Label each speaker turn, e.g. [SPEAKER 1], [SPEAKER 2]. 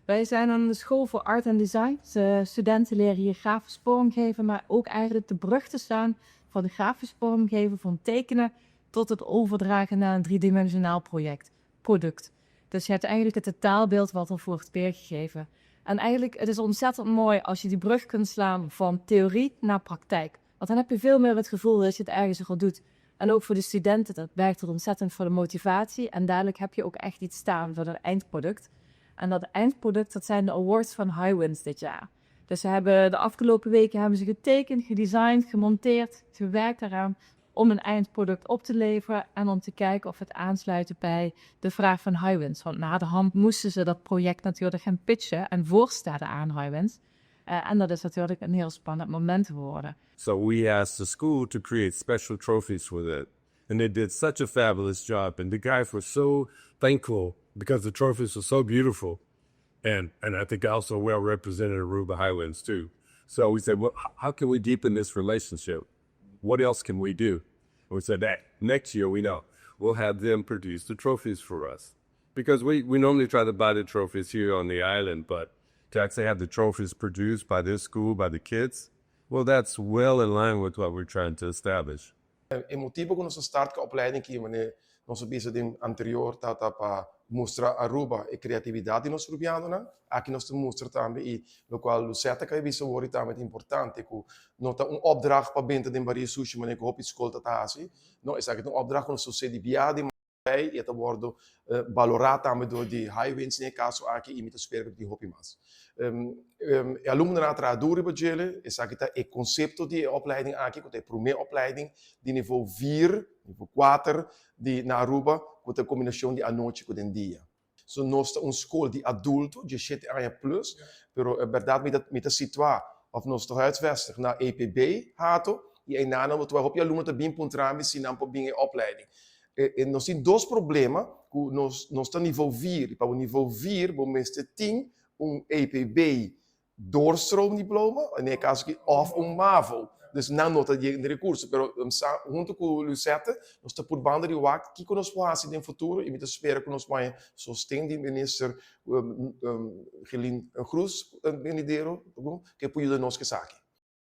[SPEAKER 1] Wij zijn een school voor art en design. De studenten leren hier grafisch vormgeven, maar ook eigenlijk de brug te slaan van de grafisch vormgeven, van tekenen, tot het overdragen naar een driedimensionaal project, product. Dus je hebt eigenlijk het totaalbeeld wat er wordt weergegeven. En eigenlijk, het is ontzettend mooi als je die brug kunt slaan van theorie naar praktijk. Want dan heb je veel meer het gevoel dat je het ergens al doet. En ook voor de studenten, dat werkt het ontzettend voor de motivatie. En dadelijk heb je ook echt iets staan voor een eindproduct. En dat eindproduct, dat zijn de awards van Highwinds dit jaar. Dus ze hebben de afgelopen weken hebben ze getekend, gedesigned, gemonteerd, gewerkt daaraan om een eindproduct op te leveren en om te kijken of het aansluit bij de vraag van Highwinds. Want naderhand moesten ze dat project natuurlijk gaan pitchen en voorstellen aan Highwinds. En dat is natuurlijk een heel spannend moment geworden.
[SPEAKER 2] So we asked the school to create special trophies for that. And they did such a fabulous job. And the guys were so thankful because the trophies were so beautiful. And I think also well represented Aruba Highlands too. So we said, "Well, how can we deepen this relationship? What else can we do?" And we said that next year we know we'll have them produce the trophies for us. Because we normally try to buy the trophies here on the island, but to actually have the trophies produced by this school, by the kids, well, that's well in line with what we're trying to establish.
[SPEAKER 3] E motibo cu nos a start cu e opleiding aki, manera nos a bisa den anterior, ta pa mustra Aruba e creatividad di nos Arubianonan. Aki nos ta mustra tambe y locual Lucetta a bisa awor tambe ta importante cu no ta un opdracht pa benta den bari sushi, manera cu hopi scol ta asina. No, esaki ta un opdracht cu nos di biaha di y ta wordo valora tambe door di Highwinds den e caso aki y mi ta spera cu di hopi mas. E alumnonan a traha duro dje, esaki ta e concepto di opleiding aki, cu ta e prome opleiding di nivel 4, nivel 4 di na Aruba, cu e combinacion di anochi cu dia. So nos ta un scol di adulto, di 7 aña plus, pero e berdad mi ta situa, of nos ta huisvestig na EPB, Hato, y ey nan bo hopi alumno ta bin puntra mi si nan por bin e opleiding. Y nos tin dos problema, cu nos ta nivel 4, y pa e nivel 4, bo mester tin un EPB doorstroomdiploma, den e caso aki, of un MAVO. Dus nan no ta di recurso, pero hunto cu Lucette, nos ta por banda di wak, cu nos por haci den futuro, y mi ta spera cu nos bay sosten di minister Gerlien Croes, venidero, cu por yuda nos cu esaki.